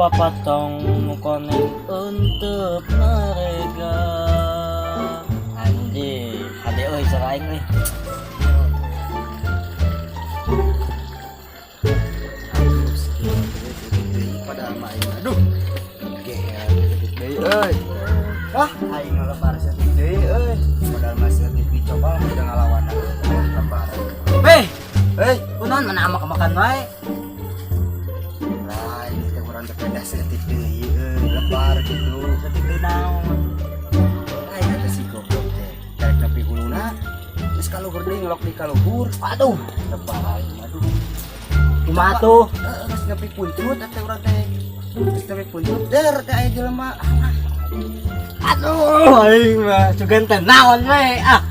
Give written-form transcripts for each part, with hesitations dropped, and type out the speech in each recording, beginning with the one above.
Papatong koneng untuk mereka. Anjir, hade euy suara aing euy. Padahal mah aing aduh. Gel saeutik deui euy. Ah, aing ngalebar saeutik deui euy. Padahal mah saeutik dicoba mah udah ngalawan euy. Lebar. Weh, Hei, kunaon mana amak makan wae. lain teh urang teh pedah saeutik deui euy, lebar gitu. Saeutik deui naon? Aing teh si goblok teh. Karek nepi huluna. Geus kaluhur deui ngelok di kaluhur. Aduh, Lebar aing mah aduh. kumaha tuh? Heeh, geus nepi puncut teh urang teh. Geus nepi puncut der teh aya jelema. Aduh, aing mah sugan teh naon we ah.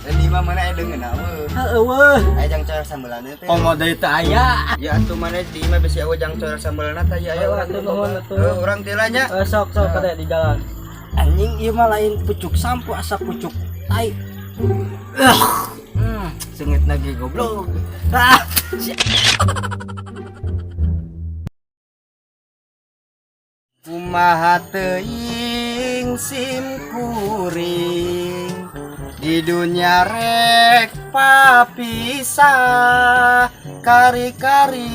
Dan di mana aya deungeun eueuh. Heeh weuh. Aya jang coel sambelan teh. Komo deui teu aya. Ya atuh mana di imah bisi eueuh jang coel sambelna teh ya aya Oh, urang atuh nuhun atuh. Heuh, urang teh lah nya. Eh, sok sok kade di jalan. Anjing ieu mah lain pucuk sampo asa pucuk tai. Sengit lagi goblok. Ah, Kumaha teuing sim kuring di dunya rek papisah kari-kari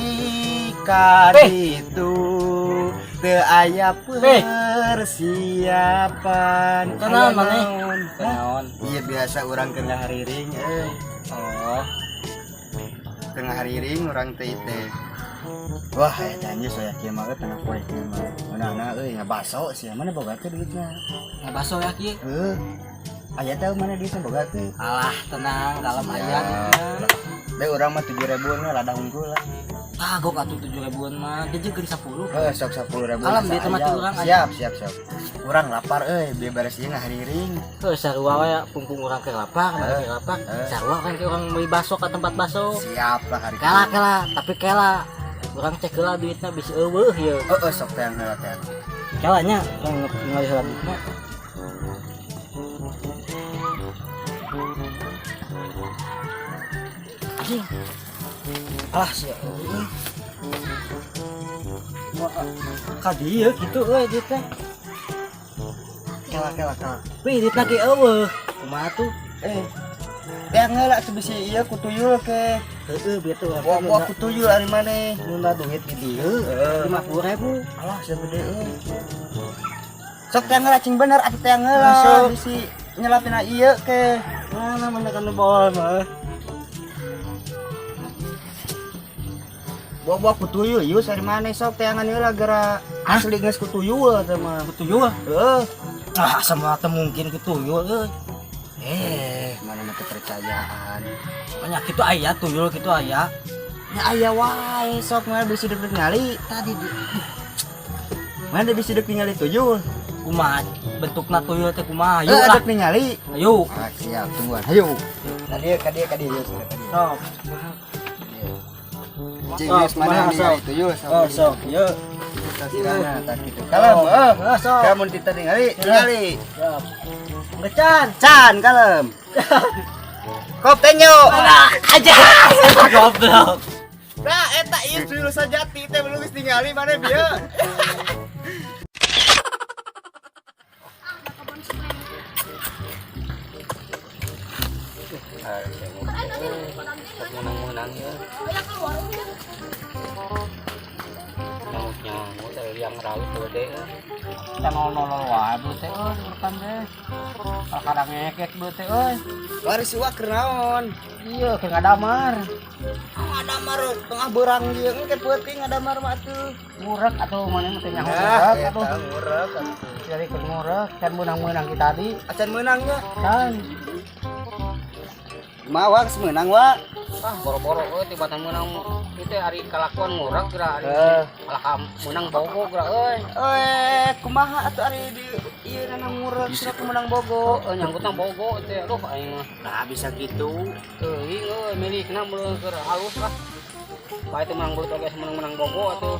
kaditu teu aya persiapan. Kunaon Aya maneh? naon? Naon? Iya biasa urang teu ngahariring euy. Oh, Tengah hariring urang teh teh. Wah, eta anjir saya kieu mah euy, tengah poe kieu mah. Mana euy ngabaso sia mana boga teh duitna. Ngabaso ya ki. Heuh. Aya teh mana duitna boga teh. Alah, tenang, kalem aya duitna. Deh urang mah 7.000-an we lada unggul lah. Kagok atuh 7.000-an mah, jejegeun 10. Heuh, sok 10.000. Kalem, duit mah tuh urang aya. Siap, siap, siap. Urang lapar euy, bieu beres ieu ngahariring. Heuh, sarua we pungpung urang keur lapar, mana keur lapar. Sarua kan ke urang meuli baso ka tempat baso. Siap lah hari Kela kela, tapi kela. Urang cek heula duitna bisi eueuh ieu. Heeh, sok teh heula teh. Kela nya, urang ngali heula duitna. Anjing. Alah sia. Wah, ka dieu kitu euy duitna. Kela kela kela. Wih, duitna ge eueuh. Kumaha tuh? Eh. Yang heula tuh bisi ieu ku tuyul ke. Heeh, bieu tuh urang Wah, teh wah ku tuyul ari maneh. nunda duit di dieu Heeh. 50.000. Alah, segede euy. Sok teh heula cing bener atuh teh heula. Sok. Bisi nyelapina ieu ke. Mana mana kan bol mah. Bawa ku tuyul ieu sari maneh sok teangan heula gara asli geus ku tuyul teh mah. Ku tuyul. Heuh. Ah, semua teu mungkin ku tuyul euy. Eh, mana mah kepercayaan. Banyak kitu aya tuyul kitu aya. Nya aya wae sok mah bisi deuk ningali Tadi di Mana bisi deuk ningali tuyul. Kumaha bentukna tuyul teh kumaha? Ayo Ayo lah. deuk ningali. Ayo. Ah, siap tungguan. Ayo. Ka dieu ka dieu ka dieu ka dieu. Sok. Cing Sok, geus mana kumaha, ningali sok? tuyul sok. Oh, sok. Ieu. Sasirana tah kitu. Kalem, heuh. Oh, sok. Kamu tita ningali, tingali. Siap. Ngecan. Can kalem. Kop tenyo. Aja. Goblok. Nah, eta ieu tuyul sajati teh belum geus ningali mana bieu. Menang-menang ya. Nyaut-nyaut dari yang rawit gede. Kita nol-nol wae beuh teh euy urutan teh. Kadang ngekek beuh teh euy. Waris ieu keur naon? Iya, keur ngadamar. Ngadamar tengah beurang ieu engke peuting ngadamar mah atuh. Ngurek atuh maneh mah teh nyaho Nah, ngurek eta atuh. ngurek atuh. Jadi keur ngurek kan meunang-meunang kita tadi. Acan meunang nya. Kan. Kumaha geus meunang wa? Ah, boro-boro euy tibatan meunang itu ari kalakuan ngurek geura ari. Heuh. Alah meunang bogo geura euy. Eh, kumaha atuh ari di ieu nana ngurek cenah meunang bogo. Heeh, nyanggutna bogo teh aduh aing mah. Nah, bisa gitu. Teuing euy milikna meuleuh keur halus lah. Bae teu meunang belut oge meunang-meunang bogo atuh.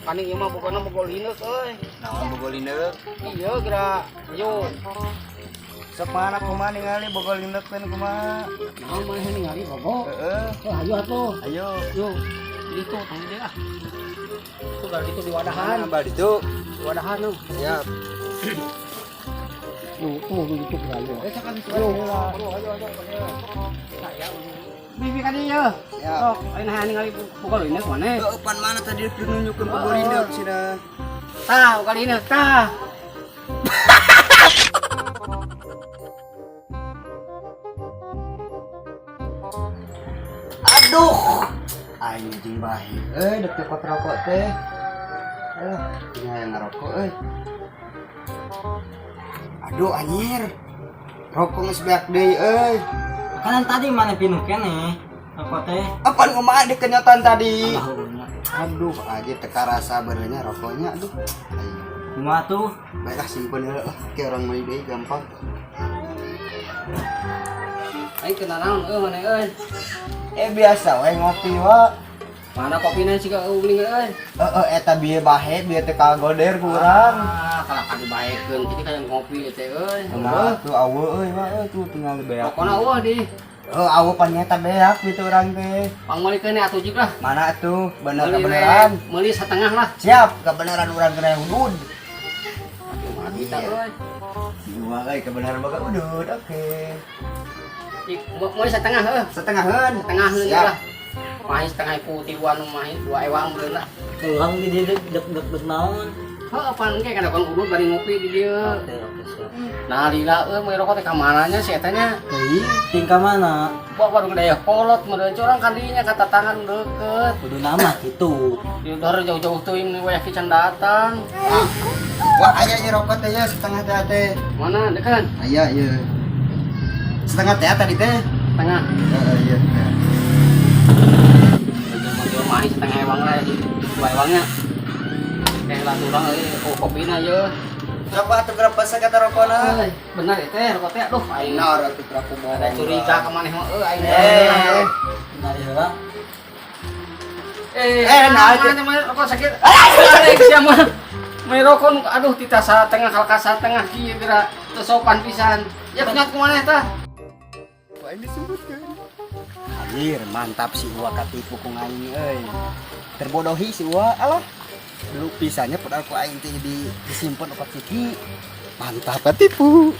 Paning ieu mah bogona bogo lineuk euy. Naon bogo lineuk? Iya geura. Ayo. Sok mana kumaha ningali bogo lineuk teh kumaha? Naon maneh ningali bogo? Heeh. Oh, ayo atuh. Ayo. Yuk. Itu tong dia ah. Itu dari itu di wadahan, Mana bal itu? Di wadahan tuh. Siap. Tuh, tuh, tuh, tuh. Eh, sok atuh. Ayo, ayo, ayo. Bibi ka dieu. Siap. Sok, ayeuna hayang ningali buka leuneuk mana? Heuh, pan mana tadi nunjukkeun boga cenah. Tah, buka leuneuk tah. Aduh. Aing jeung bahe. Euy, dek cokot rokok teh. Aduh, tinggal yang ngerokok euy. Aduh anjir. Rokok geus beak deui euy. Kan tadi mana pinuh kene. Rokok teh. Apaan kumaha di kenyotan tadi? Aduh, aja teka rasa benernya rokoknya aduh. Aing. Kumaha tuh? Baiklah simpen heula lah, kayak orang meuli deui gampang. Aing kenal naon euy maneh euy. Eh biasa we ngopi wa. Mana kopina sih ka geuning euy. Heeh, eta bieu bahe bieu teh kagoder ku urang. Ah, kalah ka dibaekeun kitu kayak ngopi teh euy. Nah, tuh awe euy wa euy tuh tinggal beak. Rokona eueuh di. Oh, awe panyeta beak gitu urang teh. Pangmeulikeun atuh jik lah. Mana tuh? Bener Meuli kebenaran. Meuli setengah lah. Siap, kebenaran urang kena hudud. Kumaha kita euy. Si Uwa euy kebenaran boga udud. Oke. Cik, meuli setengah euy. Setengaheun. Setengaheun Siap. lah. Mahi setengah putihan mahi dua ewang beuleuh lah. Urang di dieu dek dek dek naon. Heuh, apaan engke kana kan udud bari ngopi di dieu. Oke, oke, siap. Nah, lila euy meuli rokok teh ka mananya si eta nya? Teuing, tingkah mana? Bawa warung daya kolot meureun curang kadinya kata tangan deket. Kudu nama gitu. Di udara jauh-jauh teuing nih wayah kican datang. Wah, aya ieu rokok teh ya setengah teh teh. Mana dekan? Aya ieu. Setengah teh tadi teh. Setengah. Heeh, iya. Jauh-jauh mahi setengah ewang lah dua ewangnya. Teh lah turang euy, oh kopina ye. Coba atuh berapa kata rokona? Euy, bener ya teh rokok teh aduh aing. Benar atuh berapa bohong. Ada curiga ka maneh mah euy aing. Eh. Dari heula. Nah, nah, mana rokok sakit. Ah, sia mah. Mai rokok nu aduh tita satengah kalka satengah kieu geura teu sopan pisan. Ya kenyot ku maneh tah. Wah, ini disebutkan. Anjir, mantap si Uwa katipu ku aing euy. Terbodohi si Uwa, alah. Dulu pisahnya padahal ku aing teh di disimpan opat siki. Mantap katipu.